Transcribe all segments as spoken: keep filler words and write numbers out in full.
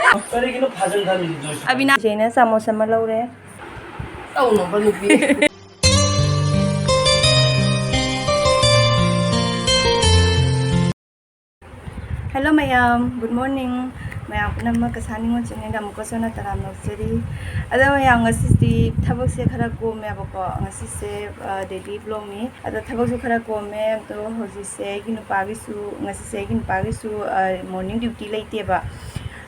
ꯀꯔꯤꯒꯤꯅꯣ ꯐꯥꯖꯤꯟ ꯊꯝꯃꯤꯗꯨꯁꯨ? ꯑꯕꯤꯅꯥꯁ, ꯑꯩꯅ ꯆꯥꯃꯁ ꯑꯃ ꯂꯧꯔꯦ꯫ ꯇꯧꯅꯕ ꯅꯨꯄꯤ꯫ Hello ꯃꯌꯥꯝ, good morning꯫ ꯃꯌꯥꯝ ꯄꯨꯝꯅꯃꯛ ꯀꯁꯥ ꯅꯤꯉꯣꯜ ꯆꯦꯅꯦꯜꯗ ꯑꯃꯨꯛꯀꯁꯨ ꯍꯟꯅ ꯇꯔꯥꯝꯅ ꯑꯣꯛꯆꯔꯤ꯫ ꯑꯗꯣ ꯃꯌꯥꯝ, ꯉꯁꯤꯗꯤ ꯊꯕꯛꯁꯦ ꯈꯔ ꯀꯣꯝꯃꯦꯕꯀꯣ꯫ ꯉꯁꯤꯁꯦ, ꯑ, daily vlogꯅꯤ꯫ ꯑꯗꯣ ꯊꯕꯛꯁꯨ ꯈꯔ ꯀꯣꯝꯃꯦ꯫ ꯑꯗꯣ ꯍꯧꯖꯤꯛꯁꯦ ꯑꯩꯒꯤ ꯅꯨꯄꯥꯒꯤꯁꯨ, ꯉꯁꯤꯁꯦ ꯑꯩꯒꯤ ꯅꯨꯄꯥꯒꯤꯁꯨ, ꯑ, morning duty ꯂꯩꯇꯦꯕ꯫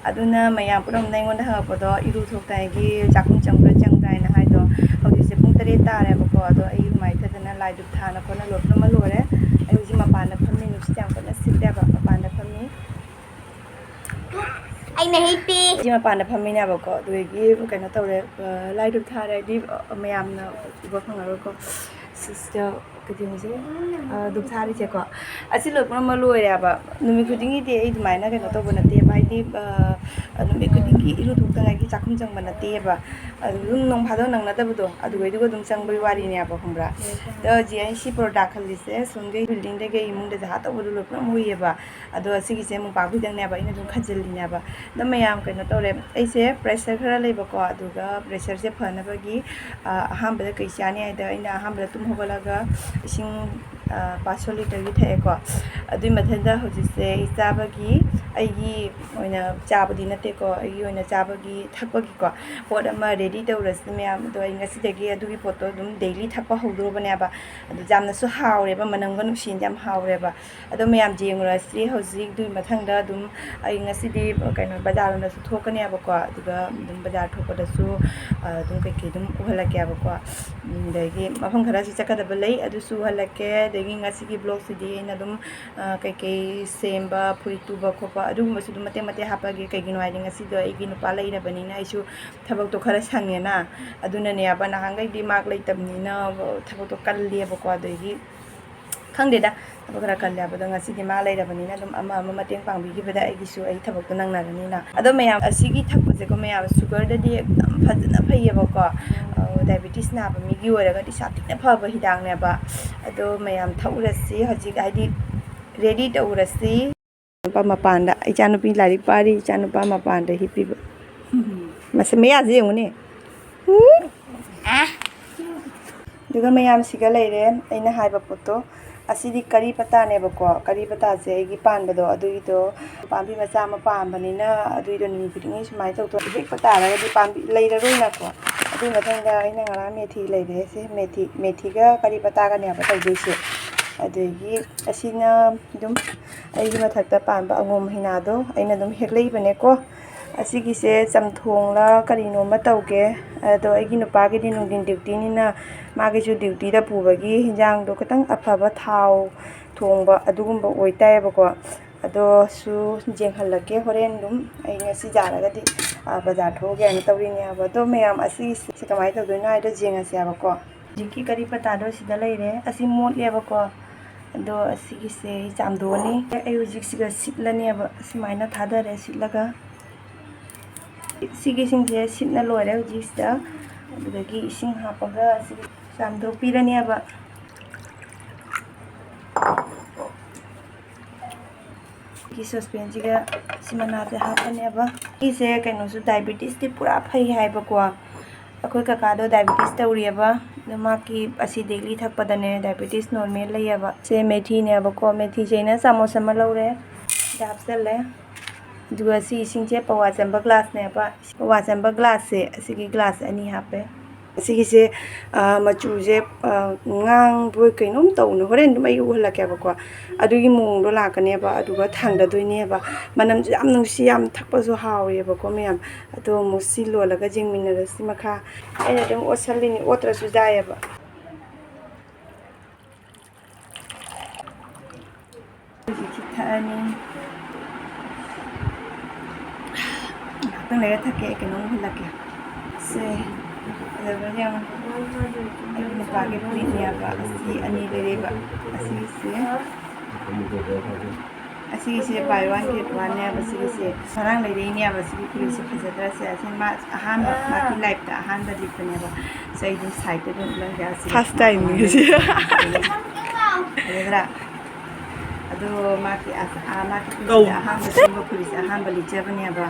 ꯑꯗꯨꯅ ꯃꯌꯥꯝ ꯄꯨꯝꯅꯃꯛꯅ ꯑꯩꯉꯣꯟꯗ ꯍꯪꯉꯛꯄꯗꯣ, ꯏꯔꯨ ꯊꯣꯛꯇꯉꯩꯒꯤ ꯆꯥꯛꯈꯨꯝ ꯆꯪꯕ꯭ꯔꯥ ꯆꯪꯕ꯭ꯔꯥ ꯍꯥꯏꯅ ꯍꯥꯏꯗꯣ꯫ ꯍꯧꯖꯤꯛꯁꯦ ꯄꯨꯡ ꯇꯔꯦꯠ ꯇꯥꯔꯦꯕꯀꯣ꯫ ꯑꯗꯣ ꯑꯩ ꯃꯥꯏ ꯊꯗꯅ ꯂꯥꯏ ꯙꯨꯞ ꯊꯥꯅ ꯈꯣꯠꯅ ꯂꯣꯏ ꯄꯨꯝꯅꯃꯛ ꯂꯣꯏꯔꯦ꯫ ꯑꯩ ꯍꯧꯖꯤꯛ ꯃꯄꯥꯟꯗ ꯐꯝꯃꯤ, ꯅꯨꯡꯁꯤꯠ ꯌꯥꯝ ꯀꯟꯅ ꯁꯤꯠꯂꯦꯕ, ꯃꯄꯥꯟꯗ ꯐꯝꯃꯤ꯫ ꯑꯩꯅ ꯍꯤꯞꯄꯤ꯫ ꯁꯤ ꯃꯄꯥꯟꯗ ꯐꯝꯃꯤꯅꯦꯕꯀꯣ, ꯑꯗꯨꯗꯒꯤ ꯀꯩꯅꯣ ꯇꯧꯔꯦ, ꯑ, ꯂꯥꯏ ꯙꯨꯞ ꯊꯥꯔꯦ ꯍꯥꯏꯗꯤ, ꯑ, ꯃꯌꯥꯝꯅ ꯎꯕ ꯐꯪꯉꯔꯣꯏꯀꯣ꯫ ꯁꯤꯁꯇꯔ ꯀꯩꯗꯧꯁꯦ? ꯑ, ꯙꯨꯞ ꯊꯥꯔꯤꯁꯦꯀꯣ꯫ ꯑꯁꯤ ꯂꯣꯏ ꯄꯨꯝꯅꯃꯛ ꯂꯣꯏꯔꯦꯕ꯫ ꯅꯨꯃꯤꯠ ꯈꯨꯗꯤꯡꯒꯤꯗꯤ ꯑꯩ ꯑꯗꯨꯃꯥꯏꯅ ꯀꯩꯅꯣ ꯇꯧꯕ ꯅꯠꯇꯦꯕ, ꯍꯥꯏꯗꯤ, ꯑ, ꯅꯨꯃꯤꯠ ꯈꯨꯗꯤꯡꯒꯤ ꯏꯔꯨ ꯊꯣꯛꯇꯉꯥꯏꯒꯤ ꯆꯥꯛꯈꯨꯝ ꯆꯪꯕ ꯅꯠꯇꯦꯕ꯫ ꯑꯗꯨꯝ ꯅꯣꯡ ꯐꯥꯗꯣꯛ ꯅꯪꯅꯗꯕꯗꯣ, ꯑꯗꯨꯒꯩꯗꯨꯒ ꯑꯗꯨꯝ ꯆꯪꯕꯒꯤ ꯋꯥꯔꯤꯅꯦꯕ, ꯈꯪꯕ꯭ꯔꯥ? ꯑꯗꯣ ꯍꯧꯖꯤꯛ ꯑꯩ ꯁꯤ ꯄꯔꯣꯗꯥ ꯈꯜꯂꯤꯁꯦ, ꯁꯣꯝꯒꯤ ꯕꯤꯜꯗꯤꯡꯗꯒꯤ ꯑꯩ ꯏꯃꯨꯡꯗ ꯖꯍꯥ ꯇꯧꯕꯗꯣ ꯂꯣꯏ ꯄꯨꯝꯅꯃꯛ ꯎꯏꯌꯦꯕ꯫ ꯑꯗꯣ ꯑꯁꯤꯒꯤꯁꯦ ꯃꯣꯝꯄꯥꯛ ꯐꯤꯗꯛꯅꯦꯕ ꯑꯩꯅ ꯑꯗꯨꯝ ꯈꯟꯖꯤꯜꯂꯤꯅꯦꯕ꯫ ꯑꯗꯣ ꯃꯌꯥꯝ ꯀꯩꯅꯣ ꯇꯧꯔꯦ, ꯑꯩꯁꯦ pressure ꯈꯔ ꯂꯩꯕꯀꯣ, ꯑꯗꯨꯒ pressureꯁꯦ ꯐꯅꯕꯒꯤ, ꯑ, ꯑꯍꯥꯟꯕꯗ ꯀꯩ ꯆꯥꯅꯤ ꯍꯥꯏꯗ, ꯑꯩꯅ ꯑꯍꯥꯟꯕꯗ ꯇꯨꯝ ꯍꯧꯒꯠꯂꯒ ꯏꯁꯤꯡ, ꯑ, ꯄꯥ ꯁꯣ ꯂꯤꯇꯔꯒꯤ ꯊꯛꯑꯦꯀꯣ꯫ ꯑꯗꯨꯏ ꯃꯊꯪꯗ ꯍꯧꯖꯤꯛꯁꯦ ꯑꯩ ꯆꯥꯕꯒꯤ, ꯑꯩꯒꯤ ꯑꯣꯏꯅ ꯆꯥꯕꯗꯤ ꯅꯠꯇꯦꯀꯣ, ꯑꯩꯒꯤ ꯑꯣꯏꯅ ꯆꯥꯕꯒꯤ ꯊꯛꯄꯒꯤꯀꯣ ꯄꯣꯠ ꯑꯃ ready ꯇꯧꯔꯁꯤ ꯃꯌꯥꯝ꯫ ꯑꯗꯣ ꯑꯩ ꯉꯁꯤꯗꯒꯤ ꯑꯗꯨꯒꯤ ꯄꯣꯠꯇꯣ ꯑꯗꯨꯝ daily ꯊꯛꯄ ꯍꯧꯗꯣꯔꯕꯅꯦꯕ꯫ ꯑꯗꯨ ꯌꯥꯝꯅꯁꯨ ꯍꯥꯎꯔꯦꯕ, ꯃꯅꯝꯒ ꯅꯨꯡꯁꯤꯅ ꯌꯥꯝ ꯍꯥꯎꯔꯦꯕ꯫ ꯑꯗꯣ ꯃꯌꯥꯝ ꯌꯦꯡꯉꯨꯔꯁꯤ ꯍꯧꯖꯤꯛ꯫ ꯑꯗꯨꯒꯤ ꯃꯊꯪꯗ ꯑꯗꯨꯝ ꯑꯩ ꯉꯁꯤꯗꯤ ꯀꯩꯅꯣ ꯕꯖꯥꯔ ꯂꯣꯝꯗꯁꯨ ꯊꯣꯛꯀꯅꯦꯕꯀꯣ, ꯑꯗꯨꯒ ꯑꯗꯨꯝ ꯕꯖꯥꯔ ꯊꯣꯛꯄꯗꯁꯨ, ꯑ, ꯑꯗꯨꯝ ꯀꯩꯀꯩ ꯑꯗꯨꯝ ꯎꯍꯜꯂꯛꯀꯦꯕꯀꯣ꯫ ꯎꯝ, ꯑꯗꯒꯤ ꯃꯐꯝ ꯈꯔꯁꯨ ꯆꯠꯀꯗꯕ ꯂꯩ, ꯑꯗꯨꯁꯨ ꯎꯍꯜꯂꯛꯀꯦ꯫ ꯑꯗꯒꯤ ꯉꯁꯤꯒꯤ vlogꯁꯤꯗꯤ ꯑꯩꯅ ꯑꯗꯨꯝ, ꯑ, ꯀꯩꯀꯩ ꯁꯦꯝꯕ, ꯐꯨꯔꯤꯠ ꯇꯨꯕ ꯈꯣꯠꯄ ꯑꯗꯨꯒꯨꯝꯕꯁꯨ ꯑꯗꯨꯝ ꯃꯇꯦꯛ ꯃꯇꯦꯛ ꯍꯥꯞꯄꯛꯑꯒꯦ꯫ ꯀꯩꯒꯤꯅꯣ ꯍꯥꯏꯗꯤ ꯉꯁꯤꯗꯣ ꯑꯩꯒꯤ ꯅꯨꯄꯥ ꯂꯩꯔꯕꯅꯤꯅ ꯑꯩꯁꯨ ꯊꯕꯛꯇꯣ ꯈꯔ ꯁꯪꯉꯦꯅ꯫ ꯑꯗꯨꯅꯅꯦꯕ, ꯅꯍꯥꯟꯈꯩꯗꯤ ꯃꯥ ꯂꯩꯇꯕꯅꯤꯅ ꯊꯕꯛꯇꯣ ꯀꯜꯂꯦꯕꯀꯣ꯫ ꯑꯗꯒꯤ ꯈꯪꯗꯦꯗ, ꯊꯕꯛ ꯈꯔ ꯀꯜꯂꯦ ꯍꯥꯏꯕꯗꯣ, ꯉꯁꯤꯗꯤ ꯃꯥ ꯂꯩꯔꯕꯅꯤꯅ ꯑꯗꯨꯝ ꯑꯃ ꯑꯃ ꯃꯇꯦꯡ ꯄꯥꯡꯕꯤꯈꯤꯕꯗ ꯑꯩꯒꯤꯁꯨ ꯑꯩ ꯊꯕꯛꯇꯣ ꯅꯪꯅꯔꯅꯤꯅ꯫ ꯑꯗꯣ ꯃꯌꯥꯝ, ꯑꯁꯤꯒꯤ ꯊꯛꯄꯁꯦꯀꯣ ꯃꯌꯥꯝ, sugarꯗꯗꯤ ꯌꯥꯝ ꯐꯖꯅ ꯐꯩꯌꯦꯕꯀꯣ꯫ ꯑ, diabetes ꯅꯥꯕ ꯃꯤꯒꯤ ꯑꯣꯏꯔꯒꯗꯤ ꯁꯥꯊꯤꯅ ꯐꯕ ꯍꯤꯗꯥꯛꯅꯦꯕ꯫ ꯑꯗꯣ ꯃꯌꯥꯝ ꯊꯛꯎꯔꯁꯤ ꯍꯧꯖꯤꯛ, ꯍꯥꯏꯗꯤ ready ꯇꯧꯔꯁꯤ꯫ ꯃꯄꯥꯟꯗ ꯏꯆꯥꯅꯨꯄꯤ ꯂꯥꯏꯔꯤꯛ ꯄꯥꯔꯤ, ꯏꯆꯥꯅꯨꯄꯥ ꯃꯄꯥꯟꯗ ꯍꯤꯞꯄꯤꯕ꯫ ꯃꯁꯤ ꯃꯌꯥꯁꯦ ꯌꯦꯡꯉꯨꯅꯦ꯫ ꯎꯝ꯫ ꯑꯗꯨꯒ ꯃꯌꯥꯝꯁꯤꯒ ꯂꯩꯔꯦ ꯑꯩꯅ ꯍꯥꯏꯕ ꯄꯣꯠꯇꯣ꯫ ꯑꯁꯤꯗꯤ ꯀꯔꯤ ꯄꯇꯥꯅꯦꯕꯀꯣ꯫ ꯀꯔꯤ ꯄꯇꯥꯁꯦ ꯑꯩꯒꯤ ꯄꯥꯟꯕꯗꯣ ꯑꯗꯨꯒꯤꯗꯣ ꯄꯥꯝꯕꯤ ꯃꯆꯥ ꯑꯃ ꯄꯥꯝꯕꯅꯤꯅ ꯑꯗꯨꯏꯗꯣ ꯅꯨꯃꯤꯠ ꯈꯨꯗꯤꯡꯒꯤ ꯁꯨꯃꯥꯏꯅ ꯇꯧꯗꯣ ꯍꯦꯛꯄ ꯇꯥꯔꯒꯗꯤ ꯄꯥꯝꯕꯤ ꯂꯩꯔꯔꯣꯏꯅꯀꯣ꯫ ꯑꯗꯨꯒꯤ ꯃꯊꯪꯗ ꯑꯩꯅ ꯉꯔꯥꯡ ꯃꯦꯊꯤ ꯂꯩꯔꯦ꯫ ꯁꯤ ꯃꯦꯊꯤ, ꯃꯦꯊꯤꯒ ꯀꯔꯤ ꯄꯇꯥꯒꯅꯦꯕ ꯇꯧꯗꯣꯏꯁꯦ꯫ ꯑꯗꯒꯤ ꯑꯁꯤꯅ ꯑꯗꯨꯝ ꯑꯩꯒꯤ ꯃꯊꯛꯇ ꯄꯥꯟꯕ ꯑꯉꯣꯝ ꯍꯩꯅꯥꯗꯣ ꯑꯩꯅ ꯑꯗꯨꯝ ꯍꯦꯛꯂꯛꯏꯕꯅꯦꯀꯣ꯫ ꯑꯁꯤꯒꯤꯁꯦ ꯆꯝꯊꯣꯡꯂ ꯀꯔꯤꯅꯣꯃ ꯇꯧꯒꯦ꯫ ꯑꯗꯣ ꯑꯩꯒꯤ ꯅꯨꯄꯥꯒꯤꯗꯤ ꯅꯨꯡꯊꯤꯟ ꯗ꯭ꯌꯨꯇꯤꯅꯤꯅ ꯃꯥꯒꯤꯁꯨ ꯗ꯭ꯌꯨꯇꯤꯗ ꯄꯨꯕꯒꯤ ꯍꯤꯟꯖꯥꯡꯗꯣ ꯈꯤꯇꯪ ꯑꯐꯕ ꯊꯥꯎ ꯊꯣꯡꯕ ꯑꯗꯨꯒꯨꯝꯕ ꯑꯣꯏꯇꯥꯏꯌꯦꯕꯀꯣ꯫ ꯑꯗꯣ ꯁꯨ ꯌꯦꯡꯍꯜꯂꯛꯀꯦ ꯍꯣꯔꯦꯟ ꯑꯗꯨꯝ꯫ ꯑꯩ ꯉꯁꯤ ꯌꯥꯔꯒꯗꯤ, ꯑ, ꯕꯖꯥꯔ ꯊꯣꯛꯎꯒꯦ ꯍꯥꯏꯅ ꯇꯧꯔꯤꯅꯦ ꯍꯥꯏꯕ꯫ ꯑꯗꯣ ꯃꯌꯥꯝ ꯑꯁꯤꯒꯤꯁꯦ ꯀꯃꯥꯏꯅ ꯇꯧꯗꯣꯏꯅꯣ ꯍꯥꯏꯗꯣ ꯌꯦꯡꯉꯁꯦ ꯍꯥꯏꯕꯀꯣ꯫ ꯍꯧꯖꯤꯛꯀꯤ ꯀꯔꯤ ꯄꯇꯥꯗꯣ ꯁꯤꯗ ꯂꯩꯔꯦ꯫ ꯑꯁꯤ ꯃꯣꯠꯂꯦꯕꯀꯣ꯫ ꯑꯗꯣ ꯑꯁꯤꯒꯤꯁꯦ ꯑꯩ ꯆꯥꯝꯗꯣꯛꯑꯅꯤ꯫ ꯑꯩ ꯍꯧꯖꯤꯛꯁꯤꯒ ꯁꯤꯠꯂꯅꯦꯕ꯫ ꯁꯨꯃꯥꯏꯅ ꯊꯥꯗꯔꯦ ꯁꯤꯠꯂꯒ꯫ ꯁꯤꯒꯤꯁꯤꯡꯁꯦ ꯁꯤꯠꯅ ꯂꯣꯏꯔꯦ ꯍꯧꯖꯤꯛꯁꯤꯗ꯫ ꯑꯗꯨꯗꯒꯤ ꯏꯁꯤꯡ ꯍꯥꯞꯄꯒ ꯁꯤ ꯆꯥꯝꯊꯣꯛꯄꯤꯔꯅꯦꯕ꯫ ꯁꯤ ꯁꯣꯁꯄꯦꯟꯁꯤꯒ ꯁꯤ ꯃꯅꯥꯁꯦ ꯍꯥꯞꯄꯅꯦꯕ꯫ ꯁꯤꯁꯦ ꯀꯩꯅꯣꯁꯨ, ꯗꯥꯏꯕꯦꯇꯤꯁꯇꯤ ꯄꯨꯔꯥ ꯐꯩ ꯍꯥꯏꯕꯀꯣ꯫ ꯑꯩꯈꯣꯏ ꯀꯀꯥꯗꯣ ꯗꯥꯏꯕꯦꯇꯤꯁ ꯇꯧꯔꯤꯑꯕ꯫ ꯑꯗꯣ ꯃꯥꯒꯤ ꯑꯁꯤ ꯗꯦꯂꯤ ꯊꯛꯄꯗꯅꯦ ꯗꯥꯏꯕꯦꯇꯤꯁ ꯅꯣꯔꯃꯦꯜ ꯂꯩꯌꯦꯕ꯫ ꯁꯦ ꯃꯦꯊꯤꯅꯦꯕꯀꯣ꯫ ꯃꯦꯊꯤꯁꯦ ꯑꯩꯅ ꯆꯥꯃꯁ ꯑꯃ ꯂꯧꯔꯦ꯫ ꯁꯤꯗ ꯍꯥꯞꯆꯜꯂꯦ꯫ ꯑꯗꯨꯒ ꯁꯤ ꯏꯁꯤꯡꯁꯦ ꯄꯋꯥ ꯆꯟꯕ ꯒ꯭ꯂꯥꯁꯅꯦꯕ꯫ ꯄꯋꯥ ꯆꯟꯕ ꯒ꯭ꯂꯥꯁꯁꯦ, ꯑꯁꯤꯒꯤ ꯒ꯭ꯂꯥꯁꯁꯦ ꯑꯅꯤ ꯍꯥꯞꯄꯦ꯫ ꯑꯁꯤꯒꯤꯁꯦ, ꯑ, ꯃꯆꯨꯁꯦ, ꯑ, ꯉꯥꯡꯕꯣꯏ ꯀꯩꯅꯣꯝ ꯇꯧꯅ ꯍꯣꯔꯦꯟ ꯑꯗꯨꯝ ꯑꯩ ꯎꯍꯜꯂꯛꯀꯦꯕꯀꯣ꯫ ꯑꯗꯨꯒꯤ ꯃꯑꯣꯡꯗꯣ ꯂꯥꯛꯀꯅꯦꯕ꯫ ꯑꯗꯨꯒ ꯊꯥꯡꯗꯗꯣꯏꯅꯦꯕ꯫ ꯃꯅꯝꯁꯨ ꯌꯥꯝ ꯅꯨꯡꯁꯤ, ꯌꯥꯝ ꯊꯛꯄꯁꯨ ꯍꯥꯎꯋꯦꯕꯀꯣ ꯃꯌꯥꯝ꯫ ꯑꯗꯣ ꯑꯃꯨꯛ ꯁꯤ ꯂꯣꯜꯂꯒ ꯌꯦꯡꯃꯤꯟꯅꯔꯁꯤ ꯃꯈꯥ꯫ ꯑꯩꯅ ꯑꯗꯨꯝ ꯑꯣꯠꯁꯜꯂꯤꯅꯤ, ꯑꯣꯠꯇ꯭ꯔꯁꯨ ꯌꯥꯏꯌꯦꯕ꯫ ꯍꯧꯖꯤꯛꯁꯤ ꯊꯛꯑꯅꯤ꯫ ꯉꯥꯛꯇꯪ ꯂꯩꯔ ꯊꯛꯀꯦ, ꯑꯩ ꯀꯩꯅꯣꯝ ꯎꯍꯜꯂꯛꯀꯦ꯫ ꯁꯦ, ꯐꯖꯕ꯭ꯔꯥ ꯌꯦꯡꯉꯣ꯫ ꯑꯩꯒꯤ ꯅꯨꯄꯥꯒꯤ ꯐꯨꯔꯤꯠꯅꯦꯕ꯫ ꯑꯁꯤ ꯑꯅꯤ ꯂꯩꯔꯛꯏꯕ꯫ ꯑꯁꯤꯁꯦ, ꯑꯁꯤꯒꯤꯁꯦ buy one get one ꯅꯦꯕ꯫ ꯁꯤꯒꯤꯁꯦ ꯉꯔꯥꯡ ꯂꯩꯔꯛꯏꯅꯦꯕ꯫ ꯁꯤꯒꯤ ꯐꯨꯔꯤꯠꯁꯦ ꯐꯖꯗ꯭ꯔꯁꯦ꯫ ꯑꯁꯤ ꯃꯥ ꯑꯍꯥꯟꯕ, ꯃꯥꯒꯤ life ꯇ ꯑꯍꯥꯟꯕ ꯂꯤꯠꯄꯅꯦꯕ꯫ ꯁꯤ ꯑꯩ ꯑꯗꯨꯝ side ꯇ ꯑꯗꯨꯝ ꯎꯠꯂꯝꯒꯦ꯫ ꯑꯁꯤ first time ꯅꯤ ꯁꯤ꯫ ꯐꯖꯗ꯭ꯔꯥ? ꯑꯗꯣ ꯃꯥꯒꯤ ꯑꯁ-, ꯑꯥ, ꯃꯥꯒꯤ ꯄꯨꯟꯁꯤꯗ ꯑꯍꯥꯟꯕ ꯁꯤꯒꯨꯝꯕ ꯐꯨꯔꯤꯠꯁꯦ ꯑꯍꯥꯟꯕ ꯂꯤꯠꯆꯕꯅꯦꯕ꯫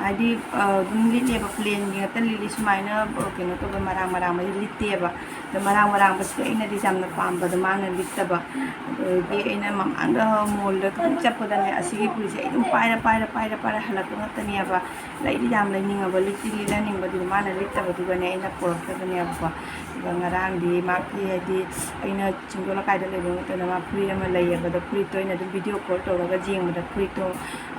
ꯍꯥꯏꯗꯤ, ꯑ, ꯑꯗꯨꯝ ꯂꯤꯠꯂꯦꯕ, ꯄ꯭ꯂꯦꯟꯒꯤ ꯉꯥꯛꯇ ꯂꯤꯠꯂꯤ, ꯁꯨꯃꯥꯏꯅ, ꯑ, ꯀꯩꯅꯣ ꯇꯧꯕ ꯃꯔꯥꯡ ꯃꯔꯥꯡꯕꯗꯤ ꯂꯤꯠꯇꯦꯕ꯫ ꯑꯗꯣ ꯃꯔꯥꯡ ꯃꯔꯥꯡꯕꯁꯤꯗꯤ ꯑꯩꯅꯗꯤ ꯌꯥꯝꯅ ꯄꯥꯝꯕꯗꯣ ꯃꯥꯅ ꯂꯤꯠꯇꯕ꯫ ꯑꯗꯒꯤ ꯑꯩꯅ ꯃꯃꯥꯡꯗ ꯃꯣꯜꯗ ꯈꯤꯇꯪ ꯆꯠꯄꯗꯅꯦ, ꯑꯁꯤꯒꯤ ꯐꯨꯔꯤꯠꯁꯦ ꯑꯩ ꯑꯗꯨꯝ ꯄꯥꯏꯔ, ꯄꯥꯏꯔ, ꯄꯥꯏꯔ, ꯄꯥꯏꯔ ꯍꯜꯂꯛꯄ ꯉꯥꯛꯇꯅꯦꯕ꯫ ꯂꯩꯗꯤ ꯌꯥꯝ ꯂꯩꯅꯤꯡꯉꯕ, ꯂꯤꯠꯇꯤ ꯂꯤꯠꯍꯟꯅꯤꯡꯕꯗꯨꯗ ꯃꯥꯅ ꯂꯤꯠꯇꯕꯗꯨꯒꯅꯦ ꯑꯩꯅ ꯄꯨꯔꯛꯇꯕꯅꯦꯕꯀꯣ꯫ ꯑꯗꯨꯒ ꯉꯔꯥꯡꯗꯤ ꯃꯥꯒꯤ, ꯍꯥꯏꯗꯤ, ꯑꯩꯅ ꯆꯤꯡꯗꯣꯜ ꯂꯩꯀꯥꯏꯗ ꯂꯩꯕ ꯃꯇꯝꯗ ꯃꯥ ꯐꯨꯔꯤꯠ ꯑꯃ ꯂꯩꯌꯦꯕ, ꯑꯗꯣ ꯐꯨꯔꯤꯠꯇꯣ ꯑꯩꯅ ꯑꯗꯨꯝ video call ꯇꯧꯔꯒ ꯌꯦꯡꯕꯗ ꯐꯨꯔꯤꯠꯇꯣ,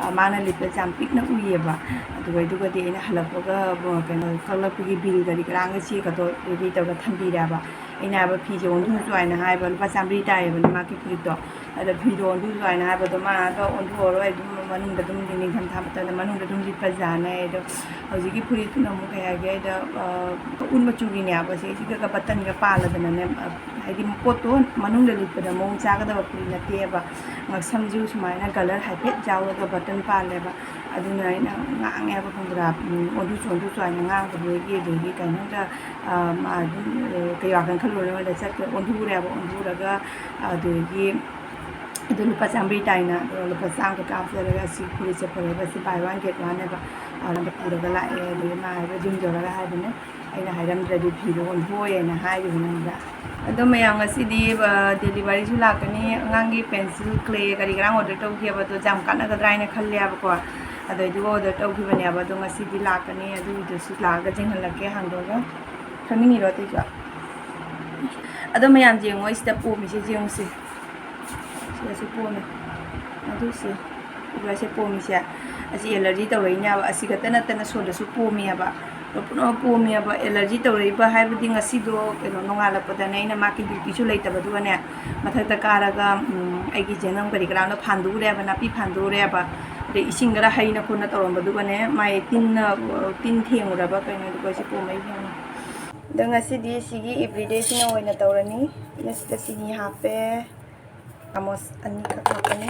ꯑ, ꯃꯥꯅ ꯂꯤꯠꯄꯁꯦ ꯌꯥꯝ ꯄꯤꯛꯅ ꯎꯏꯌꯦꯕ꯫ ꯑꯗꯨꯒ, ꯑꯗꯨꯒꯗꯤ ꯑꯩꯅ ꯍꯜꯂꯛꯄꯒ, ꯑ, ꯀꯩꯅꯣ, ꯀꯛꯂꯛꯄꯒꯤ ꯕꯤꯜꯒꯗꯤ ꯉꯔꯥꯡꯒ ꯆꯦꯛꯀꯗꯣ ready ꯇꯧꯔꯒ ꯊꯝꯕꯤꯔꯦꯕ꯫ ꯑꯩꯅ ꯍꯥꯏꯕ ꯐꯤꯁꯦ ꯑꯣꯟꯊꯣꯛꯁꯨ ꯍꯥꯏꯅ ꯍꯥꯏꯕ, ꯂꯨꯄꯥ ꯆꯥꯝꯃꯔꯤ ꯇꯥꯏꯌꯦꯕ ꯃꯥꯒꯤ ꯐꯨꯔꯤꯠꯇꯣ꯫ ꯑꯗ ꯐꯤꯗꯣ ꯑꯣꯟꯊꯣꯛꯁꯨ ꯍꯥꯏꯅ ꯍꯥꯏꯕꯗꯣ ꯃꯥ ꯑꯗꯣ ꯑꯣꯟꯊꯣꯛꯑꯔꯣꯏ, ꯑꯗꯨꯝ ꯃꯅꯨꯡꯗ ꯑꯗꯨꯝ, ꯅꯤꯡꯊꯝꯊꯥ ꯃꯇꯝꯗ ꯃꯅꯨꯡꯗ ꯑꯗꯨꯝ ꯂꯤꯠꯄ ꯌꯥꯅꯤ꯫ ꯑꯗꯣ ꯍꯧꯖꯤꯛꯀꯤ ꯐꯨꯔꯤꯠꯇꯨꯅ ꯑꯃꯨꯛ ꯀꯩ ꯍꯥꯏꯒꯦ, ꯑꯩꯗ, ꯑ, ꯎꯠ ꯃꯆꯨꯒꯤꯅꯦꯕ, ꯁꯤꯁꯤꯒ ꯕꯇꯟꯒ ꯄꯥꯜꯂꯗꯅꯅꯦ, ꯑ, ꯍꯥꯏꯗꯤ ꯄꯣꯠꯇꯣ ꯃꯅꯨꯡꯗ ꯂꯤꯠꯄꯗ ꯃꯑꯣꯡ ꯆꯥꯒꯗꯕ ꯐꯨꯔꯤꯠ ꯅꯠꯇꯦꯕ, ꯉꯛꯁꯝꯁꯨ ꯁꯨꯃꯥꯏꯅ ꯒꯂꯔ ꯍꯥꯏꯐꯦꯠ ꯌꯥꯎꯔꯒ ꯕꯇꯟ ꯄꯥꯜꯂꯦꯕ꯫ ꯑꯗꯨꯅ ꯑꯩꯅ ꯉꯥꯡꯉꯦꯕ, ꯈꯪꯕ꯭ꯔꯥ, ꯎꯝ, ꯑꯣꯟꯊꯣꯛꯁꯨ ꯑꯣꯟꯊꯣꯛꯁꯨ ꯍꯥꯏꯅ ꯉꯥꯡꯕꯗꯒꯤ, ꯑꯗꯒꯤ ꯀꯩꯅꯣꯝꯇ, ꯑ, ꯃꯥ ꯑꯗꯨꯝ, ꯑ, ꯀꯩ ꯋꯥꯈꯜ ꯈꯜꯂꯨꯔꯒ ꯆꯠꯈ꯭ꯔꯦ, ꯑꯣꯟꯊꯣꯛꯎꯔꯦꯕ꯫ ꯑꯣꯟꯊꯣꯛꯎꯔꯒ ꯑꯗꯒꯤ ꯑꯗꯨ ꯂꯨꯄꯥ ꯆꯥꯝꯃꯔꯤ ꯇꯥꯏꯅ, ꯑꯗꯣ ꯂꯨꯄꯥ ꯆꯥꯝꯃꯒ ꯀꯥꯞꯆꯔꯒ ꯑꯁꯤ ꯐꯨꯔꯤꯠꯁꯦ ꯐꯖꯕ, ꯁꯤ buy one get one ꯅꯦꯕ꯫ ꯑꯗꯨꯗ ꯄꯨꯔꯒ ꯂꯥꯛꯑꯦ꯫ ꯑꯗꯨꯒꯤ ꯃꯥ ꯍꯥꯏꯕ, ꯌꯨꯝ ꯌꯧꯔꯒ ꯍꯥꯏꯕꯅꯦ, ꯑꯩꯅ ꯍꯥꯏꯔꯝꯗ꯭ꯔꯗꯤ ꯐꯤꯗꯣ ꯑꯣꯟꯊꯣꯛꯑꯣꯏꯅ ꯍꯥꯏꯔꯤꯕꯅꯦ꯫ ꯑꯗꯣ ꯃꯌꯥꯝ, ꯉꯁꯤꯗꯤ, ꯑ, delivery ꯁꯨ ꯂꯥꯛꯀꯅꯤ꯫ ꯑꯉꯥꯡꯒꯤ pencil, clay ꯀꯔꯤ ꯀꯔꯥꯡ order ꯇꯧꯈꯤꯕꯗꯣ ꯌꯥꯝ ꯀꯥꯟꯅꯒꯗ꯭ꯔꯥ ꯍꯥꯏꯅ ꯈꯜꯂꯦꯕꯀꯣ꯫ ꯑꯗꯨꯏꯗꯨꯒ order ꯇꯧꯈꯤꯕꯅꯦꯕ꯫ ꯑꯗꯣ ꯉꯁꯤꯗꯤ ꯂꯥꯛꯀꯅꯤ꯫ ꯑꯗꯨꯒꯤꯗꯨꯁꯨ ꯂꯥꯛꯑꯒ ꯌꯦꯡꯍꯜꯂꯛꯀꯦ, ꯍꯥꯡꯗꯣꯛꯑꯒ꯫ ꯈꯪꯅꯤꯡꯉꯤꯔꯣ ꯑꯇꯩꯁꯨ? ꯑꯗꯣ ꯃꯌꯥꯝ ꯌꯦꯡꯉꯣ, ꯑꯩ ꯁꯤꯗ ꯄꯣꯝꯃꯤꯁꯦ ꯌꯦꯡꯉꯨꯁꯦ꯫ ꯁꯤꯗꯁꯨ ꯄꯣꯝꯃꯦ꯫ ꯑꯗꯨꯁꯦ, ꯎꯕ꯭ꯔꯥ ꯁꯦ ꯄꯣꯝꯃꯤꯁꯦ? ꯑꯁꯤ allergy ꯇꯧꯔꯛꯏꯅꯦꯕ꯫ ꯑꯁꯤ ꯈꯛꯇ ꯅꯠꯇꯅ ꯁꯣꯗꯁꯨ ꯄꯣꯝꯃꯦꯕ꯫ ꯑꯗꯣ ꯄꯨꯝꯅꯃꯛ ꯄꯣꯝꯃꯦꯕ꯫ Allergy ꯇꯧꯔꯛꯏꯕ ꯍꯥꯏꯕꯗꯤ ꯉꯁꯤꯗꯣ ꯀꯩꯅꯣ, ꯅꯣꯡꯉꯥꯜꯂꯛꯄꯗꯅꯦ ꯑꯩꯅ ꯃꯥꯒꯤ duty ꯁꯨ ꯂꯩꯇꯕꯗꯨꯒꯅꯦ, ꯃꯊꯛꯇ ꯀꯥꯔꯒ, ꯎꯝ, ꯑꯩꯒꯤ ꯆꯦꯅꯝ ꯀꯔꯤ ꯀꯔꯥꯗꯣ ꯐꯥꯟꯗꯣꯛꯎꯔꯦꯕ, ꯅꯥꯄꯤ ꯐꯥꯟꯗꯣꯛꯎꯔꯦꯕ꯫ ꯑꯗꯩ ꯏꯁꯤꯡ ꯈꯔ ꯍꯩꯅ ꯈꯣꯠꯅ ꯇꯧꯔꯝꯕꯗꯨꯒꯅꯦ, ꯃꯥꯏ ꯇꯤꯟꯅ, ꯇꯤꯟ ꯊꯦꯡꯉꯨꯔꯕ ꯀꯩꯅꯣ, ꯑꯗꯨꯒ ꯁꯤ ꯄꯣꯝꯃꯛꯏꯅꯦ꯫ ꯑꯗꯣ ꯉꯁꯤꯗꯤ ꯁꯤꯒꯤ everyday ꯁꯤꯅ ꯑꯣꯏꯅ ꯇꯧꯔꯅꯤ꯫ ꯑꯩꯅ ꯁꯤꯗ ꯆꯤꯅꯤ ꯍꯥꯞꯄꯦ꯫ ꯆꯥꯃꯁ ꯑꯅꯤꯈꯛ ꯍꯥꯞꯄꯅꯤ꯫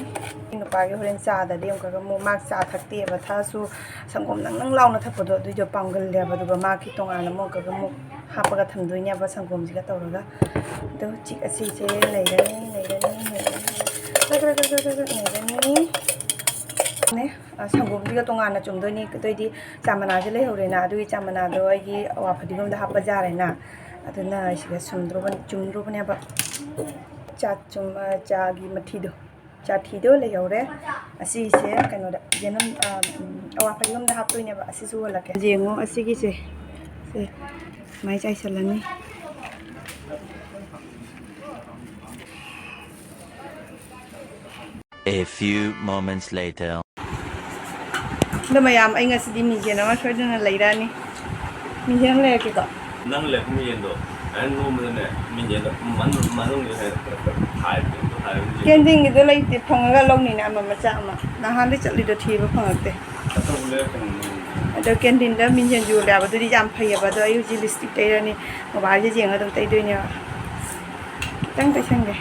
ꯑꯩ ꯅꯨꯄꯥꯒꯤ ꯍꯣꯔꯦꯟ ꯆꯥꯗꯗꯤ ꯑꯃꯨꯛꯀꯒ ꯑꯃꯨꯛ, ꯃꯥ ꯆꯥ ꯊꯛꯇꯦꯕ, ꯊꯛꯑꯁꯨ ꯁꯪꯒꯣꯝ ꯅꯪ ꯅꯪ ꯂꯥꯎꯅ ꯊꯛꯄꯗꯣ, ꯑꯗꯨꯏꯗꯣ ꯄꯥꯝꯒꯜꯂꯦꯕ꯫ ꯑꯗꯨꯒ ꯃꯥꯒꯤ ꯇꯣꯉꯥꯟꯅ ꯑꯃꯨꯛꯀꯒ ꯑꯃꯨꯛ ꯍꯥꯞꯄꯒ ꯊꯝꯗꯣꯏꯅꯦꯕ, ꯁꯪꯒꯣꯝꯁꯤꯒ ꯇꯧꯔꯒ꯫ ꯑꯗꯣ ꯍꯧꯖꯤꯛ ꯑꯁꯤꯁꯦ ꯂꯩꯔꯅꯤ, ꯂꯩꯔꯅꯤ, ꯂꯩꯔꯅꯤ꯫ ꯈꯔ ꯈꯔ ꯈꯔ ꯈꯔ ꯅꯩꯔꯅꯤ꯫ ꯅꯦ, ꯑ, ꯁꯪꯒꯣꯝꯁꯤꯒ ꯇꯣꯉꯥꯟꯅ ꯆꯨꯝꯗꯣꯏꯅꯤ꯫ ꯑꯗꯨꯑꯣꯏꯗꯤ ꯆꯥ ꯃꯅꯥꯁꯦ ꯂꯩꯍꯧꯔꯦꯅ, ꯑꯗꯨꯒꯤ ꯆꯥ ꯃꯅꯥꯗꯣ ꯑꯩꯒꯤ ꯑꯋꯥ ꯐꯗꯤꯒꯣꯝꯗ ꯍꯥꯞꯄ ꯌꯥꯔꯦꯅ꯫ ꯑꯗꯨꯅ ꯑꯩꯁꯤꯒ ꯁꯨꯝꯗ꯭ꯔꯨꯕꯅꯤ, ꯆꯨꯝꯗ꯭ꯔꯨꯕꯅꯦꯕ꯫ ꯆꯥ ꯆꯨꯝ-, ꯑ, ꯆꯥꯒꯤ ꯃꯊꯤꯗꯣ, ꯆꯥꯊꯤꯗꯣ ꯂꯩꯍꯧꯔꯦ꯫ ꯑꯁꯤꯁꯦ ꯀꯩꯅꯣꯗ, ꯌꯦꯅꯝ, ꯑ, ꯎꯝ, ꯑꯋꯥ ꯐꯗꯤꯒꯣꯝꯗ ꯍꯥꯞꯇꯣꯏꯅꯦꯕ꯫ ꯑꯁꯤꯁꯨ ꯍꯣꯜꯂꯛꯀꯦ꯫ ꯌꯦꯡꯉꯣ, ꯑꯁꯤꯒꯤꯁꯦ, ꯁꯦ, ꯁꯨꯃꯥꯏꯅ ꯆꯥꯏꯁꯜꯂꯅꯤ꯫ A few moments later. ꯑꯗꯣ ꯃꯌꯥꯝ, ꯑꯩ ꯉꯁꯤꯗꯤ ꯃꯤꯡꯁꯦꯟ ꯑꯃ ꯁꯣꯏꯗꯅ ꯂꯩꯔꯛꯑꯅꯤ꯫ ꯃꯤꯡꯁꯦꯟ ꯑꯃ ꯂꯩꯔꯛꯀꯦꯀꯣ꯫ ꯅꯪ ꯂꯩꯔꯛꯄ ꯃꯤꯡꯁꯦꯟꯗꯣ ꯑꯩꯅ ꯅꯣꯝꯕꯗꯅꯦ, ꯃꯤꯡꯁꯦꯟꯗꯣ ꯃꯅꯨꯡ-, ꯃꯅꯨꯡꯗ ꯍꯥꯏ-, ꯍꯥꯏꯕꯅꯦ, ꯍꯥꯏꯕꯅꯦ꯫ ꯀꯦꯟꯗꯤꯡꯒꯤꯗꯣ ꯂꯩꯇꯦ, ꯐꯪꯉꯒ ꯂꯧꯅꯤꯅꯦ ꯑꯃ ꯃꯆꯥ ꯑꯃ꯫ ꯅꯍꯥꯟꯗꯩ ꯆꯠꯂꯤꯗꯣ ꯊꯤꯕ ꯐꯪꯉꯛꯇꯦ꯫ ꯑꯆꯧꯕ ꯂꯩꯔꯛꯄꯅꯦ꯫ ꯑꯗꯣ ꯀꯦꯟꯗꯤꯟꯗ ꯃꯤꯡꯁꯦꯟ ꯌꯣꯜꯂꯦ ꯍꯥꯏꯕꯗꯨꯗꯤ ꯌꯥꯝ ꯐꯩꯌꯦꯕ꯫ ꯑꯗꯣ ꯑꯩ ꯍꯧꯖꯤꯛ ꯂꯤꯞꯁꯇꯤꯛ ꯇꯩꯔꯅꯤ, ꯃꯣꯕꯥꯏꯜꯁꯦ ꯌꯦꯡꯉꯒ ꯑꯗꯨꯝ ꯇꯩꯗꯣꯏꯅꯦꯕ꯫ ꯈꯤꯇꯪ ꯇꯩꯁꯟꯒꯦ꯫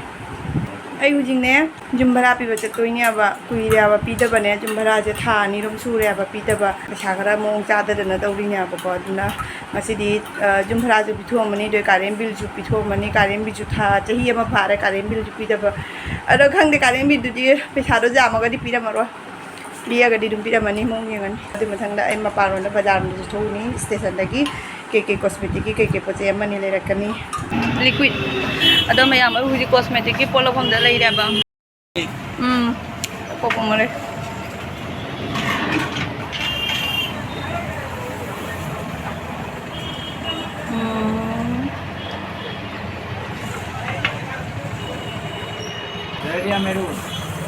ꯑꯩ ꯍꯧꯖꯤꯛꯅꯦ, ꯌꯨꯝ ꯚꯔꯥ ꯄꯤꯕ ꯆꯠꯇꯣꯏꯅꯦꯕ꯫ ꯀꯨꯏꯔꯦꯕ ꯄꯤꯗꯕꯅꯦ, ꯌꯨꯝ ꯚꯔꯥꯁꯦ ꯊꯥ ꯑꯅꯤ ꯑꯍꯨꯝ ꯁꯨꯔꯦꯕ ꯄꯤꯗꯕ꯫ ꯄꯩꯁꯥ ꯈꯔ ꯃꯑꯣꯡ ꯆꯥꯗꯗꯅ ꯇꯧꯔꯤꯅꯦꯕꯀꯣ꯫ ꯑꯗꯨꯅ ꯉꯁꯤꯗꯤ, ꯑ, ꯌꯨꯝ ꯚꯔꯥꯁꯨ ꯄꯤꯊꯣꯛꯑꯝꯃꯅꯤ, ꯑꯗꯨꯒ ꯀꯥꯔꯦꯟ ꯕꯤꯜꯁꯨ ꯄꯤꯊꯣꯛꯑꯝꯃꯅꯤ꯫ ꯀꯥꯔꯦꯟ ꯕꯤꯜꯁꯨ ꯊꯥ, ꯆꯍꯤ ꯑꯃ ꯐꯥꯔꯦ ꯀꯥꯔꯦꯟ ꯕꯤꯜꯁꯨ ꯄꯤꯗꯕ꯫ ꯑꯗꯣ ꯈꯪꯗꯦ, ꯀꯥꯔꯦꯟ ꯕꯤꯜꯗꯨꯗꯤ ꯄꯩꯁꯥꯗꯣ ꯌꯥꯝꯃꯒꯗꯤ ꯄꯤꯔꯝꯃꯔꯣꯏ, ꯄꯤꯔꯒꯗꯤ ꯑꯗꯨꯝ ꯄꯤꯔꯝꯃꯅꯤ, ꯃꯑꯣꯡ ꯌꯦꯡꯉꯅꯤ꯫ ꯑꯗꯨꯏ ꯃꯊꯪꯗ ꯑꯩ ꯃꯄꯥꯟꯂꯣꯝꯗ ꯕꯖꯥꯔ ꯂꯣꯝꯗꯁꯨ ꯊꯣꯛꯎꯅꯤ, ꯁ꯭ꯇꯦꯁꯟꯗꯒꯤ ꯀꯩꯀꯩ ꯀꯣꯁꯃꯦꯇꯤꯛꯀꯤ ꯀꯩꯀꯩ ꯄꯣꯠ ꯆꯩ ꯑꯃꯅꯤ ꯂꯩꯔꯛꯀꯅꯤ꯫ ꯂꯤꯀ꯭ꯋꯤꯠ꯫ ꯑꯗꯣ ꯃꯌꯥꯝ, ꯑꯩ ꯍꯧꯖꯤꯛ ꯀꯣꯁꯃꯦꯇꯤꯛꯀꯤ ꯄꯣꯠ ꯂꯧꯐꯝꯗ ꯂꯩꯔꯦꯕ꯫ ꯎꯝ, ꯀꯣꯛ ꯑꯃ ꯂꯩ꯫ ꯎꯝ꯫ रेड या मैरून?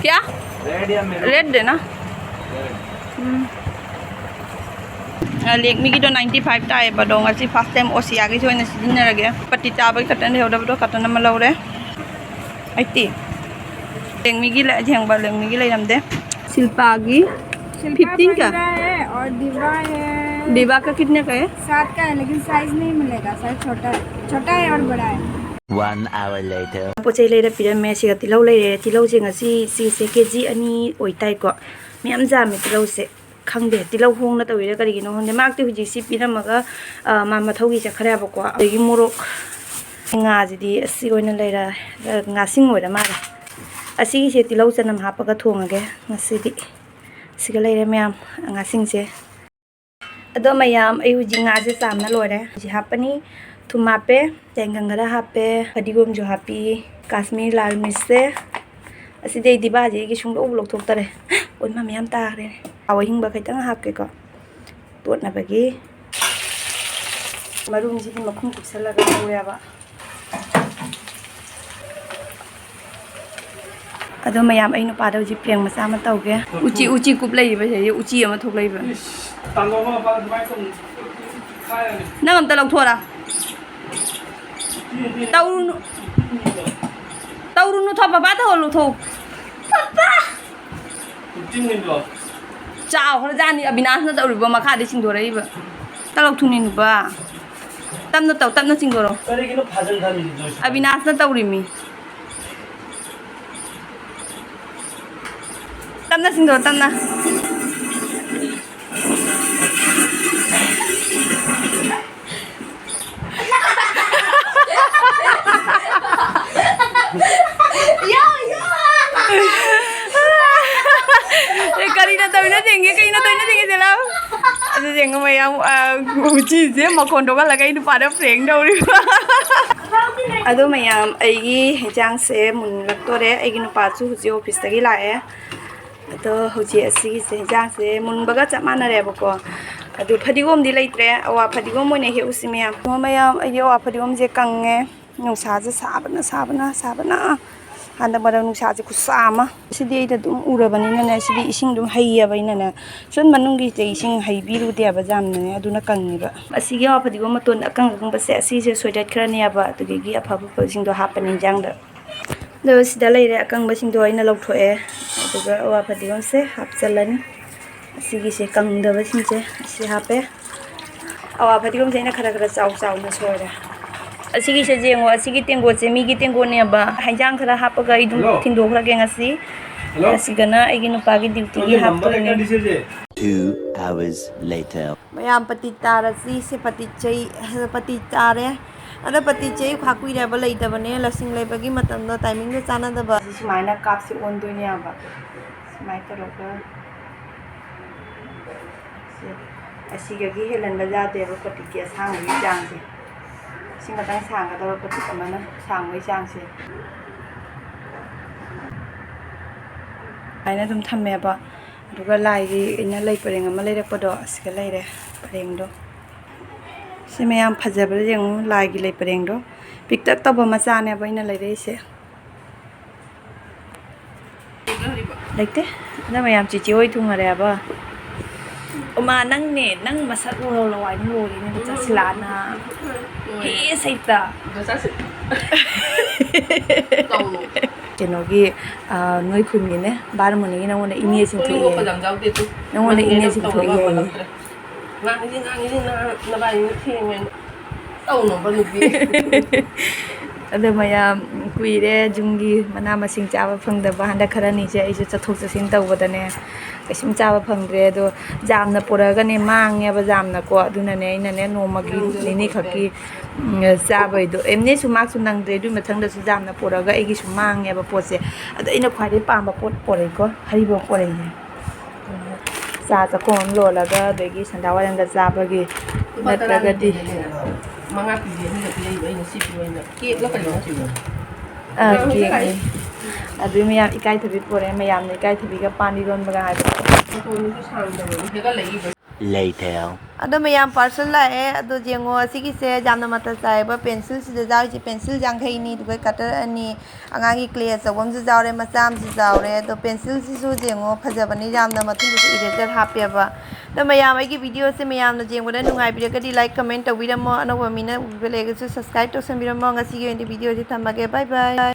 क्या? रेड या मैरून? रेड देना। रेड। ꯎꯝ꯫ ꯑ, ꯂꯦꯛꯃꯤꯒꯤꯗꯣ ninety five ꯇꯥꯏꯌꯦꯕ꯫ ꯑꯗꯣ ꯉꯁꯤ first time ꯑꯣꯁꯤꯌꯥꯒꯤꯁꯨ ꯑꯣꯏꯅ ꯁꯤꯖꯤꯟꯅꯔꯒꯦ꯫ ꯄꯇꯤ ꯆꯥꯕꯒꯤ ꯀꯇꯟ ꯂꯩꯍꯧꯗꯕꯗꯣ ꯀꯇꯟ ꯑꯃ ꯂꯧꯔꯦ꯫ Eighty꯫ ꯂꯦꯛꯃꯤꯒꯤ ꯂꯩ-, ꯌꯦꯡꯕ, ꯂꯦꯛꯃꯤꯒꯤ ꯂꯩꯔꯝꯗꯦ꯫ ꯁꯤꯜꯄꯥꯒꯤ शिल्पा fifteen का? पंद्रह है और दिवा है। दिवा का कितने का है? सात का है, लेकिन साइज नहीं मिलेगा, साइज छोटा है, छोटा है और बड़ा है। One hour later. ꯄꯣꯠ ꯆꯩ ꯂꯩꯔ ꯄꯤꯔꯝꯃꯦ꯫ ꯁꯤꯒ ꯇꯤꯜꯍꯧ ꯂꯩꯔꯦ꯫ ꯇꯤꯜꯍꯧꯁꯦ ꯉꯁꯤ ꯁꯤꯁꯦ ꯀꯦ ꯖꯤ ꯑꯅꯤ ꯑꯣꯏꯇꯥꯏꯀꯣ꯫ ꯃꯌꯥꯝ ꯌꯥꯝꯃꯦ ꯇꯤꯜꯍꯧꯁꯦ꯫ ꯈꯪꯗꯦ, ꯇꯤꯜꯍꯧ ꯍꯣꯡꯅ ꯇꯧꯔꯤꯔꯥ ꯀꯔꯤꯒꯤꯅꯣ ꯈꯪꯗꯦ꯫ ꯃꯥꯛꯇꯤ ꯍꯧꯖꯤꯛꯁꯤ ꯄꯤꯔꯝꯃꯒ, ꯑ, ꯃꯥ ꯃꯊꯧꯒꯤ ꯆꯠꯈ꯭ꯔꯦꯕꯀꯣ꯫ ꯑꯗꯒꯤ ꯃꯣꯔꯣꯛ, ꯉꯥꯁꯤꯗꯤ ꯑꯁꯤ ꯑꯣꯏꯅ ꯂꯩꯔꯦ꯫ ꯉꯥꯁꯤꯡ ꯑꯣꯏꯔ ꯃꯥꯜꯂꯦ꯫ ꯑꯁꯤꯒꯤꯁꯦ ꯇꯤꯜꯍꯧ ꯆꯅꯝ ꯍꯥꯞꯄꯒ ꯊꯣꯡꯉꯒꯦ ꯉꯁꯤꯗꯤ꯫ ꯁꯤꯒ ꯂꯩꯔꯦ ꯃꯌꯥꯝ, ꯉꯥꯁꯤꯡꯁꯦ꯫ ꯑꯗꯣ ꯃꯌꯥꯝ, ꯑꯩ ꯍꯧꯖꯤꯛ ꯉꯥꯁꯦ ꯆꯥꯝꯅ ꯂꯣꯏꯔꯦ꯫ ꯍꯧꯖꯤꯛ ꯍꯥꯞꯄꯅꯤ, ꯊꯨꯝ ꯍꯥꯞꯄꯦ, ꯇꯦꯡꯒꯪ ꯈꯔ ꯍꯥꯞꯄꯦ, ꯐꯗꯤꯒꯣꯝꯁꯨ ꯍꯥꯞꯄꯤ, ꯀꯥꯁꯃꯤꯔ ꯂꯥꯜ ꯃꯤꯔꯆꯁꯦ꯫ ꯑꯁꯤꯗꯤ ꯑꯩ ꯗꯤꯕꯥꯁꯦ ꯑꯩꯒꯤ ꯁꯨꯡꯂꯧ ꯂꯧꯊꯣꯛꯇꯔꯦ꯫ ꯑꯣꯏꯃ ꯃꯌꯥꯝ ꯇꯥꯈ꯭ꯔꯦꯅꯦ꯫ ꯊꯥꯎ ꯑꯍꯤꯡꯕ ꯈꯤꯇꯪ ꯍꯥꯞꯀꯦꯀꯣ, ꯇꯣꯠꯅꯕꯒꯤ꯫ ꯃꯔꯨꯝꯁꯤꯗꯤ ꯃꯈꯨꯝ ꯀꯨꯞꯁꯜꯂꯒ ꯉꯧꯋꯦꯕ꯫ ꯑꯗꯣ ꯃꯌꯥꯝ, ꯑꯩ ꯅꯨꯄꯥꯗ ꯍꯧꯖꯤꯛ ꯄ꯭ꯔꯦꯡ ꯃꯆꯥ ꯑꯃ ꯇꯧꯒꯦ꯫ ꯎꯆꯤ, ꯎꯆꯤ ꯀꯨꯞ ꯂꯩꯔꯤꯕ ꯁꯤꯗꯩꯗ ꯎꯆꯤ ꯑꯃ ꯊꯣꯛꯂꯛꯏꯕ꯫ ꯏꯁ, ꯇꯥꯡꯒꯣ ꯑꯃ ꯃꯄꯥꯟ ꯑꯗꯨꯃꯥꯏꯅ ꯇꯧꯅꯤ꯫ ꯅꯪ ꯑꯝꯇ ꯂꯧꯊꯣꯛꯑꯣꯔꯥ? ꯇꯧꯔꯨꯅꯨ꯫ ꯇꯧꯔꯨꯅꯨ, ꯊꯣ, ꯄꯄꯥ ꯇꯧꯍꯜꯂꯨ, ꯊꯣ꯫ ꯄꯄꯥ! ꯎꯆꯤꯅꯤꯗꯣ꯫ ꯆꯥꯎꯈ꯭ꯔꯖꯥꯠꯅꯤ ꯑꯕꯤꯅꯥꯁꯅ ꯇꯧꯔꯤꯕ, ꯃꯈꯥꯗꯩ ꯆꯤꯡꯊꯣꯔꯛꯏꯕ꯫ ꯇꯧꯔꯛꯊꯨꯅꯤ ꯅꯨꯄꯥ꯫ ꯇꯞꯅ ꯇꯧ, ꯇꯞꯅ ꯆꯤꯡꯊꯣꯔꯛꯑꯣ꯫ ꯀꯔꯤꯒꯤꯅꯣ ꯐꯥꯖꯤꯟ ꯊꯝꯃꯤꯁꯤꯕꯣ? ꯑꯕꯤꯅꯥꯁꯅ ꯇꯧꯔꯤꯃꯤ꯫ ꯇꯞꯅ ꯆꯤꯡꯊꯣꯔꯛꯑꯣ, ꯇꯞꯅ꯫ ꯑꯦ, ꯀꯔꯤꯅꯣ ꯇꯧꯔꯤꯅꯣ ꯌꯦꯡꯒꯦ, ꯀꯩꯅꯣ ꯇꯧꯔꯤꯅꯣ ꯌꯦꯡꯒꯦ, ꯆꯦ ꯂꯥꯎ꯫ ꯑꯗꯨ ꯌꯦꯡꯉꯣ ꯃꯌꯥꯝ, ꯑ, ꯎꯆꯤꯁꯦ ꯃꯈꯣꯟ ꯊꯣꯛꯍꯜꯂꯒ ꯑꯩ ꯅꯨꯄꯥꯗ ꯄ꯭ꯔꯦꯡ ꯇꯧꯔꯤꯕ꯫ ꯑꯗꯣ ꯃꯌꯥꯝ, ꯑꯩꯒꯤ ꯍꯤꯟꯖꯥꯡꯁꯦ ꯃꯨꯟꯂꯛꯇꯣꯔꯦ꯫ ꯑꯩꯒꯤ ꯅꯨꯄꯥꯁꯨ ꯍꯧꯖꯤꯛ ꯑꯣꯐꯤꯁꯇꯒꯤ ꯂꯥꯛꯑꯦ꯫ ꯑꯗꯣ ꯍꯧꯖꯤꯛ ꯑꯁꯤꯒꯤꯁꯦ ꯍꯤꯟꯖꯥꯡꯁꯦ ꯃꯨꯟꯕꯒ ꯆꯞ ꯃꯥꯟꯅꯔꯦꯕꯀꯣ꯫ ꯑꯗꯨ ꯐꯗꯤꯒꯣꯝꯗꯤ ꯂꯩꯇ꯭ꯔꯦ꯫ ꯑꯋꯥ ꯐꯗꯤꯒꯣꯝ ꯑꯣꯏꯅ ꯍꯦꯛꯎꯁꯤ ꯃꯌꯥꯝ꯫ ꯑꯣ ꯃꯌꯥꯝ, ꯑꯩꯒꯤ ꯑꯋꯥ ꯐꯗꯤꯒꯣꯝꯁꯦ ꯀꯪꯉꯦ꯫ ꯅꯨꯡꯁꯥꯁꯦ ꯁꯥꯕꯅ, ꯁꯥꯕꯅ, ꯁꯥꯕꯅ꯫ ꯍꯟꯗꯛ ꯃꯔꯛ ꯅꯨꯡꯁꯥꯁꯦ ꯈꯨꯠꯁꯥ ꯑꯃ꯫ ꯁꯤꯗꯤ ꯑꯩꯅ ꯑꯗꯨꯝ ꯎꯔꯕꯅꯤꯅꯅꯦ, ꯁꯤꯗꯤ ꯏꯁꯤꯡ ꯑꯗꯨꯝ ꯍꯩꯌꯦꯕ ꯑꯩꯅꯅꯦ꯫ ꯁꯨꯝ ꯃꯅꯨꯡꯒꯤꯁꯦ ꯏꯁꯤꯡ ꯍꯩꯕꯤꯔꯨꯗꯦꯕ ꯌꯥꯝꯅꯅꯦ, ꯑꯗꯨꯅ ꯀꯪꯉꯦꯕ꯫ ꯑꯁꯤꯒꯤ ꯑꯋꯥ ꯐꯗꯤꯒꯣꯝ ꯃꯇꯣꯟ ꯑꯀꯪ ꯑꯀꯪꯕꯁꯦ ꯑꯁꯤꯁꯦ ꯁꯣꯏꯗꯠꯈ꯭ꯔꯅꯦꯕ, ꯑꯗꯨꯗꯒꯤ ꯑꯐ ꯑꯐꯕꯁꯤꯡꯗꯣ ꯍꯥꯞꯄꯅꯤ ꯏꯟꯖꯥꯡꯗ꯫ ꯑꯗꯣ ꯁꯤꯗ ꯂꯩꯔꯦ ꯑꯀꯪꯕꯁꯤꯡꯗꯣ ꯑꯩꯅ ꯂꯧꯊꯣꯛꯑꯦ, ꯑꯗꯨꯒ ꯑꯋꯥ ꯐꯗꯤꯒꯣꯝꯁꯦ ꯍꯥꯞꯆꯜꯂꯅꯤ꯫ ꯑꯁꯤꯒꯤꯁꯦ ꯀꯪꯗꯕꯁꯤꯡꯁꯦ ꯑꯁꯤ ꯍꯥꯞꯄꯦ꯫ ꯑꯋꯥ ꯐꯗꯤꯒꯣꯝꯁꯦ ꯑꯩꯅ ꯈꯔ ꯈꯔ ꯆꯥꯎ ꯆꯥꯎꯅ ꯁꯣꯏꯔꯦ꯫ ꯑꯁꯤꯒꯤꯁꯦ ꯌꯦꯡꯉꯣ, ꯑꯁꯤꯒꯤ ꯇꯦꯡꯀꯣꯠꯁꯦ ꯃꯤꯒꯤ ꯇꯦꯡꯀꯣꯠꯅꯦꯕ꯫ ꯍꯤꯟꯖꯥꯡ ꯈꯔ ꯍꯥꯞꯄꯒ ꯑꯩ ꯑꯗꯨꯝ ꯍꯜꯂꯣ꯫ ꯊꯤꯟꯗꯣꯛꯈ꯭ꯔꯒꯦ ꯉꯁꯤ꯫ ꯍꯜꯂꯣ꯫ ꯑꯁꯤꯒꯅ ꯑꯩꯒꯤ ꯅꯨꯄꯥꯒꯤ ꯗ꯭ꯌꯨꯇꯤꯒꯤ ꯅꯪꯒꯤ ꯅꯝꯕꯔ ꯍꯥꯞꯇꯣꯏꯅꯦ꯫ ꯑꯦꯀꯥꯎꯟ ꯗꯤꯁꯦꯁꯦ꯫ Two hours later. ꯃꯌꯥꯝ ꯄꯇꯤ ꯇꯥꯔꯁꯤ꯫ ꯁꯤ ꯄꯇꯤ ꯆꯩ-, ꯄꯇꯤ ꯇꯥꯔꯦ꯫ ꯑꯗ ꯄꯇꯤꯁꯦ ꯑꯩ ꯈ꯭ꯋꯥ ꯀꯨꯏꯔꯦ ꯍꯥꯏꯕ ꯂꯩꯇꯕꯅꯦ, ꯂꯁꯤꯡ ꯂꯩꯕꯒꯤ ꯃꯇꯝꯗꯣ timingꯗꯣ ꯆꯥꯟꯅꯗꯕ꯫ ꯁꯤ ꯁꯨꯃꯥꯏꯅ ꯀꯥꯞꯁꯦ ꯑꯣꯟꯗꯣꯏꯅꯦ ꯍꯥꯏꯕ꯫ ꯁꯨꯃꯥꯏꯅ ꯇꯧꯔꯒ ꯁꯦ, ꯑꯁꯤꯗꯒꯤ ꯍꯦꯜꯍꯟꯕ ꯌꯥꯗꯦꯕ ꯄꯇꯤꯒꯤ ꯑꯁꯥꯡꯕꯒꯤ ꯆꯥꯡꯁꯦ꯫ ꯁꯤ ꯈꯛꯇꯪ ꯁꯥꯡꯒꯗꯕ ꯄꯇꯤ ꯑꯃꯅ ꯁꯥꯡꯕꯒꯤ ꯆꯥꯡꯁꯦ꯫ ꯁꯨꯃꯥꯏꯅ ꯑꯗꯨꯝ ꯊꯝꯃꯦꯕ꯫ ꯑꯗꯨꯒ ꯂꯥꯏꯒꯤ ꯑꯩꯅ ꯂꯩ ꯄꯔꯦꯡ ꯑꯃ ꯂꯩꯔꯛꯄꯗꯣ ꯑꯁꯤꯗ ꯂꯩꯔꯦ ꯄꯔꯦꯡꯗꯣ꯫ ꯁꯤ ꯃꯌꯥꯝ ꯐꯖꯕ꯭ꯔꯥ ꯌꯦꯡꯉꯨ, ꯂꯥꯏꯒꯤ ꯂꯩ ꯄꯔꯦꯡꯗꯣ꯫ ꯄꯤꯛꯇꯛ ꯇꯧꯕ ꯃꯆꯥꯅꯦꯕ ꯑꯩꯅ ꯂꯩꯔꯛꯏꯁꯦ꯫ ꯂꯩꯇꯦ꯫ ꯑꯗ ꯃꯌꯥꯝ ꯆꯤꯆꯦ ꯍꯣꯏ ꯊꯨꯡꯉꯔꯦꯕ꯫ ꯑꯣꯃꯥ, ꯅꯪꯅꯦ, ꯅꯪ ꯃꯁꯛ ꯎꯔꯧ ꯂꯋꯥꯏ ꯂꯣꯏꯔꯦꯅꯦ, ꯅꯆꯥ ꯁꯤꯂꯥꯅ꯫ ꯍꯦ ꯁꯩꯇ꯫ ꯀꯩꯅꯣꯒꯤ, ꯑ, ꯅꯣꯏ ꯈꯨꯟꯒꯤꯅꯦ, ꯕꯥꯔꯃꯣꯅꯤꯒꯤ ꯅꯉꯣꯟꯗ ꯏꯅꯦ ꯆꯤꯡꯊꯣꯛꯑꯦ꯫ ꯅꯉꯣꯟꯗ ꯏꯅꯦ ꯆꯤꯡꯊꯣꯛꯑꯦ ꯍꯥꯏꯌꯦ꯫ ꯉꯥꯡꯉꯤꯁꯤ, ꯉꯥꯡꯉꯤꯁꯤ, ꯅ-, ꯅꯕꯥꯏꯅꯤꯅ ꯊꯦꯡꯉꯦꯅ ꯇꯧꯅꯕ ꯅꯨꯄꯤ꯫ ꯑꯗꯣ ꯃꯌꯥꯝ, ꯀꯨꯏꯔꯦ ꯌꯨꯝꯒꯤ ꯃꯅꯥ ꯃꯁꯤꯡ ꯆꯥꯕ ꯐꯪꯗꯕ꯫ ꯍꯟꯗꯛ ꯈꯔꯅꯤꯁꯦ ꯑꯩꯁꯨ ꯆꯠꯊꯣꯛ ꯆꯠꯁꯤꯟ ꯇꯧꯕꯗꯅꯦ ꯀꯩꯁꯨꯝ ꯆꯥꯕ ꯐꯪꯗ꯭ꯔꯦ꯫ ꯑꯗꯣ ꯌꯥꯝꯅ ꯄꯨꯔꯛꯑꯒꯅꯦ ꯃꯥꯡꯉꯦꯕ ꯌꯥꯝꯅꯀꯣ꯫ ꯑꯗꯨꯅꯅꯦ ꯑꯩꯅꯅꯦ ꯅꯣꯡꯃꯒꯤ ꯅꯤꯅꯤ ꯈꯛꯀꯤ, ꯎꯝ, ꯆꯥꯕꯩꯗꯣ꯫ ꯑꯦꯝꯅꯦꯁꯨ ꯃꯥꯁꯨ ꯅꯪꯗ꯭ꯔꯦ꯫ ꯑꯗꯨꯏ ꯃꯊꯪꯗꯁꯨ ꯌꯥꯝꯅ ꯄꯨꯔꯛꯑꯒ ꯑꯩꯒꯤꯁꯨ ꯃꯥꯡꯉꯦꯕ ꯄꯣꯠꯁꯦ꯫ ꯑꯗꯣ ꯑꯩꯅ ꯈ꯭ꯋꯥꯏꯗꯩ ꯄꯥꯝꯕ ꯄꯣꯠ ꯄꯣꯔꯛꯏꯀꯣ, ꯍꯔꯤꯕꯣꯞ ꯄꯣꯔꯛꯏꯅꯦ꯫ ꯆꯥ ꯆꯥꯛꯈꯣꯝ ꯑꯃ ꯂꯣꯜꯂꯒ ꯑꯗꯒꯤ ꯁꯟꯗꯥ ꯋꯥꯏꯔꯝꯗ ꯆꯥꯕꯒꯤ ꯂꯨꯄꯥ ꯇꯔꯥꯒꯤ ꯅꯠꯇ꯭ꯔꯒꯗꯤ ꯄꯤꯔꯦ ꯀꯩꯅꯣ꯫ ꯃꯉꯥ ꯄꯤꯕꯤ ꯑꯅꯤꯒ ꯄꯤꯔꯛꯏꯕ ꯑꯩꯅ ꯁꯤꯒꯤ ꯑꯣꯏꯅ꯫ ꯀꯦꯛꯂ ꯀꯩꯅꯣ ꯁꯤꯕꯣ? ꯑꯥ, ꯑꯉꯥꯡ ꯍꯧꯖꯤꯛ ꯀꯦꯛꯅꯦ꯫ ꯂꯥꯛꯏ꯫ ꯑꯗꯨ ꯃꯌꯥꯝ ꯏꯀꯥꯏꯊꯕꯤ ꯄꯣꯔꯛꯑꯦ, ꯃꯌꯥꯝꯅ ꯏꯀꯥꯏꯊꯕꯤꯒ ꯄꯥꯟ ꯏꯔꯣꯟꯕꯒ ꯍꯥꯏꯕꯗꯣ꯫ ꯃꯇꯣꯟꯗꯨꯁꯨ ꯁꯥꯡꯗꯕꯅꯤ, ꯍꯦꯒꯠꯂꯛꯏꯕ꯫ Later. ꯑꯗꯣ ꯃꯌꯥꯝ parcel ꯂꯥꯛꯑꯦ꯫ ꯑꯗꯣ ꯌꯦꯡꯉꯣ, ꯑꯁꯤꯒꯤꯁꯦ ꯌꯥꯝꯅ ꯃꯇꯜ ꯆꯥꯏꯌꯦꯕ꯫ Pencil ꯁꯤꯗ ꯌꯥꯎꯔꯤꯁꯦ pencil ꯌꯥꯡꯈꯩꯅꯤ, ꯑꯗꯨꯒ cutter ꯑꯅꯤ, ꯑꯉꯥꯡꯒꯤ clay ꯑꯆꯧꯕ ꯑꯃꯁꯨ ꯌꯥꯎꯔꯦ, ꯃꯆꯥ ꯑꯃꯁꯨ ꯌꯥꯎꯔꯦ꯫ ꯑꯗꯣ pencil ꯁꯤꯁꯨ ꯌꯦꯡꯉꯣ, ꯐꯖꯕꯅꯤ ꯌꯥꯝꯅ, ꯃꯊꯨꯟꯗꯁꯨ eraser ꯍꯥꯞꯄꯦꯕ꯫ ꯑꯗꯣ ꯃꯌꯥꯝ ꯑꯩꯒꯤ video ꯁꯦ ꯃꯌꯥꯝꯅ ꯌꯦꯡꯕꯗ ꯅꯨꯡꯉꯥꯏꯕꯤꯔꯒꯗꯤ like, comment ꯇꯧꯕꯤꯔꯝꯃꯣ꯫ ꯑꯅꯧꯕ ꯃꯤꯅ ꯎꯕꯤꯕ ꯂꯩꯔꯒꯁꯨ subscribe ꯇꯧꯁꯟꯕꯤꯔꯝꯃꯣ꯫ ꯉꯁꯤꯒꯤ ꯑꯣꯏꯅꯗꯤ video ꯁꯤ ꯊꯝꯃꯒꯦ꯫ Bye bye꯫